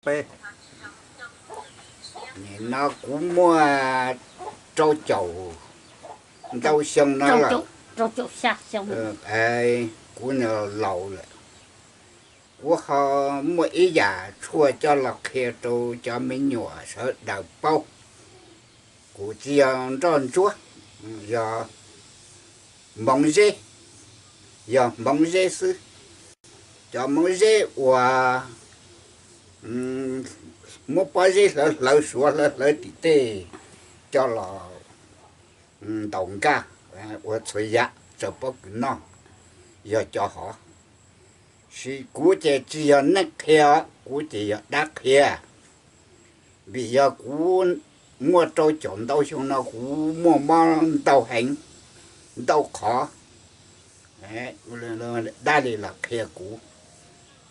Peb, nim no kuv muaj rau caum ntau xyoo no lawm. Kuv laus lawm. Kuv ho muaj ib yam tshuaj coj los qhia rau cov me nyuam sawv daws paub. Kuv tsis yog nroj ntsuab, yog hmoov zeb, yog hmoov zeb xwb. Cov hmoov zeb uas muab pob zeb hlawv hlawv, suav hlawv hlawv tim tej coj los ntaus nkaj ua txhua yam rau pob kws noj, yog cov hov. Sis kuv ces tsis yog neeg qhia, kuv ces yog dab qhia. Vim yog kuv muaj rau caum ntau xyoo no kuv muaj mob ntau heev, ntau qhov. Dab li los qhia kuv.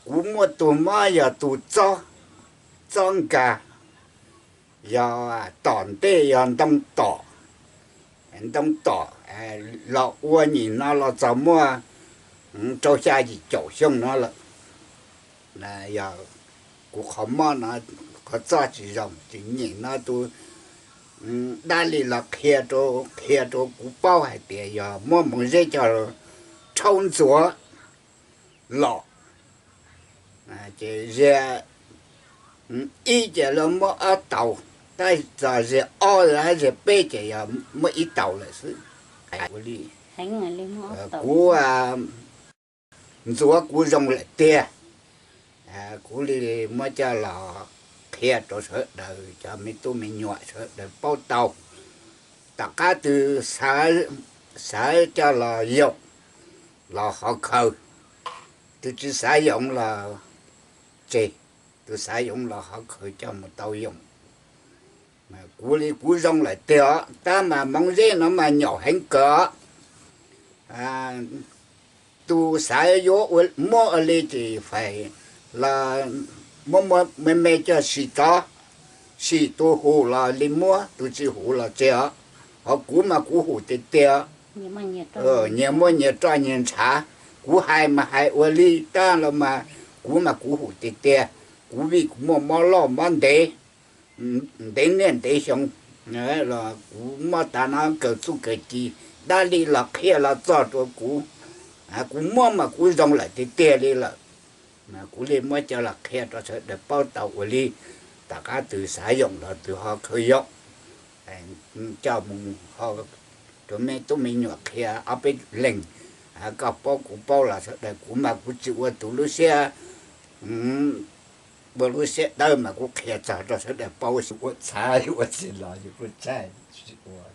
Kuv muaj tus mob yog tus txob, txob nkag, yog tom ntej yog ntoo tom, ntoo tom los ua nim no los txog muaj rau xya yim caum xyoo no lawm. Yog kuv qhov mob no, qhov txob tsis zoo, tsis nyem no tus dab li los qhia rau, qhia rau kuv paub hais tias yog muab hmoov zeb coj rhaub ntxuav los, ces ziag ib ces lawv muab ob taus, tab txog ziag ob ziag peb ces yog muab ib taus lawm xwb. Kuv ntxuav kuv zoo lawm tiag. Kuv li muab coj los qhia rau sawv daws cov me tub me nyuam sawv daws paub tau. Tom qab twg xav coj los yoom los ho khaws, twg tsis xav yoom los tseg, twg xav yoom los ho khaws coj mus tau yoom. Kuv li kuv zoo lawm tiag os, tab mas hmoov zeb no mas nyaum heev kawg os. Tus xav yuav muab ua li ces fais los muab me me coj sim tov, sim tus hum los li muab, tus tsis hum los tseg os. Ho kuv mas kuv hum tiag tiag, nyias muaj nyias roj nyias ntshav. Kuv hais mas hais ua li tab los mas kuv mas kuv hum tiag tiag. Kuv vim kuv muaj mob loj mob ntev, ntev niaj ntev xyoo los kuv muaj tas no kawg txuj kawg ci, dab li los qhia los txog rau kuv, kuv muab mas kuv zoo lawm tiag tiag li lawm. Kuv li muab coj los qhia rau sawv daws paub tau ua li, tom qab twg xav yoom los twg ho khaws yoom, coj mus ho rau me tub me nyuam qhia ob peb leeg, koj paub kuv paub los sawv daws. Kuv mas kuv tsis ua tus lub siab, ua lub siab dawb mas kuv qhia txog rau sawv daws paub. Ua txhav ua tsis los yus kuj tsaib, tsis ua.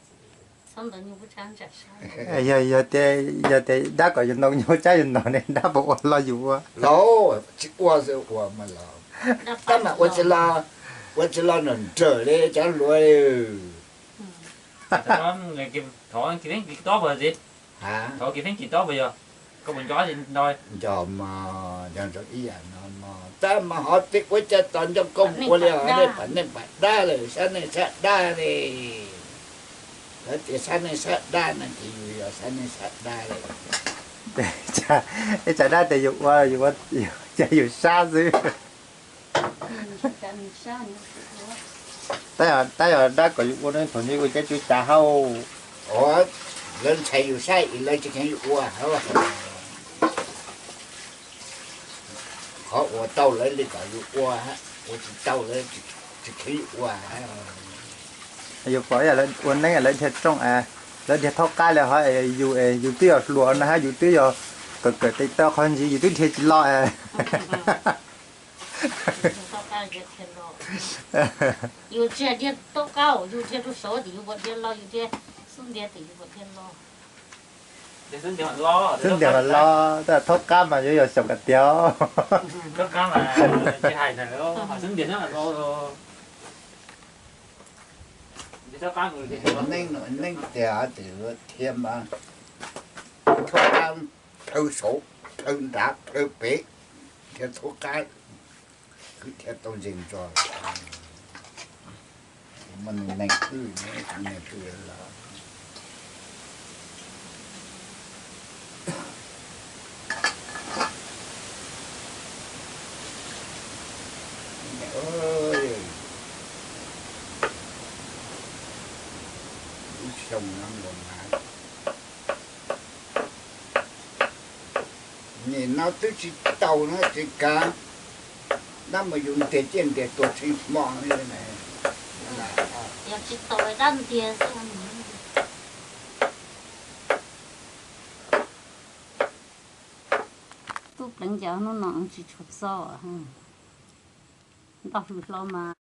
Yog, yog tias dab kom yus ntoo nyuj tsab yus ntoo ne, dab puas ua los yus ua? Los tsis ua xwb ua mas los, tab mas ua tsis los, ua tsis los nrawm nrawm li cov hluas. Nco mas, nco ib yam no mas, tab mas ho tej ua cas tos nco koj mus ua li ho nej pam neej pam dab lawm, sab neej sab dab li. Lawv tias sab neej sab dab no ces yus yog sab neej sab dab li. Ib tsam dab tias yus ua, yus ua, yus sab xwb. Tab yog dab kom yus ua no thaum ntawd ua cab cuab cav hauj. Lawv ntshai yus saib es lawv tsis kheev yus ua. Qhov ua tau lawv li kom yus ua, ua tsis tau lawv tsis kheev yus ua. Yus pom ib yam lawv ua neeb lawv dhia rooj, lawv dhia thaub qab li ho yus, yus twb yog hluas no hab yus twb yog kawm kawm tes taw qhov ntsis yus twb dhia tsis los. Yus tsis dhia thaub qab, yus dhia rau saud ces yus puas dhia los, yus dhia xub ntiag ces yus puas dhia los. Xub ntiag mas los, tab thaub qab mas yuav yog xyaum kom tiag. Neeb, neeb tiag ces dhia mas thaub qab plhaw saud, plhaw nrad, plhaw pem, dhia thaub qab, kwv dhia tau ntses ntsos. Muaj neeg twg, neeg twg los Nim no twb tsis tau no ces kav, dab mas yus ntiag ciaj ntiag tuag tshee hmo li. Tub pleev cas hnub no tsis tshua txob, nroj hws hlo mas.